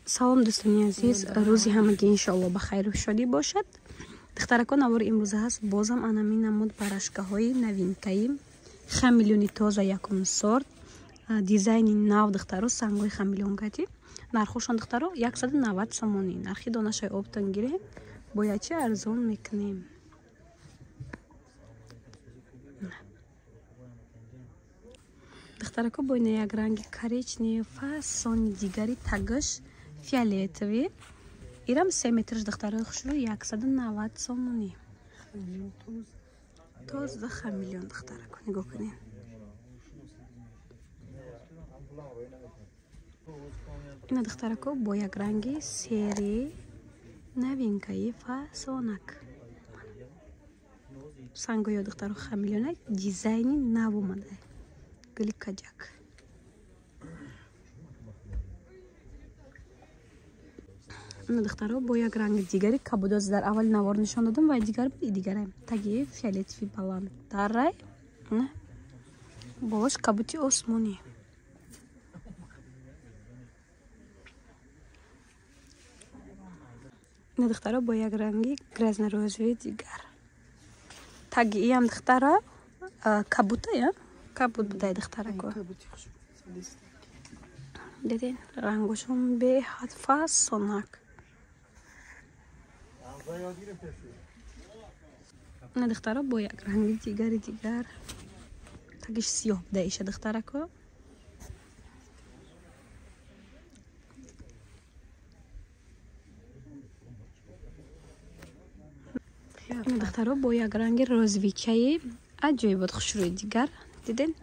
Салом, дӯстони азиз, рӯзи ҳамагӣ иншоалло ба хайру шодӣ бошад. Духтаракон, навори имрӯза ҳаст бозам анамин намуд барашкаҳои новинкаи хамелеони тоза, якум сорт, дизайни нав, духтаро, сангои хамелеонкати. Нархошон, духтаро, 190 сомонӣ. Нархи донашаи оптон гирем, бояд чи арзон мекунем. Духтарако, бо ина як ранги коричневый фасони дигари, тагаш фиолетовый. Ирам 3 метрш, духтарои хушрӯ, 190 сомонӣ. Тоза хамелеон, духтарако, нигоҳ кунед. Ина, духтарако, бо як ранги сери новинкаи фасонак. Сангоё, духтаро, хамелеонак, дизайни нав омада, гули каҷак. Ина, духтаро, бо як ранги дигари кабудоз дар аввали навор нишон додам ва дигар буд, и дигаре таги фиолетови баландтарай, болош кабути осмонӣ. Ина, духтаро, бо як ранги грязно-розовый дигар, таги иам, духтара, кабута я кабут будай, духтарако. Дидин, рангошон беҳад фасонак. Ина, духтаро, бо як ранги дигари дигар, тагиш сиёҳ буда иша, духтарако. Ина, духтаро, бо як ранги розовичаи аҷоибот хушрӯи дигар, диден.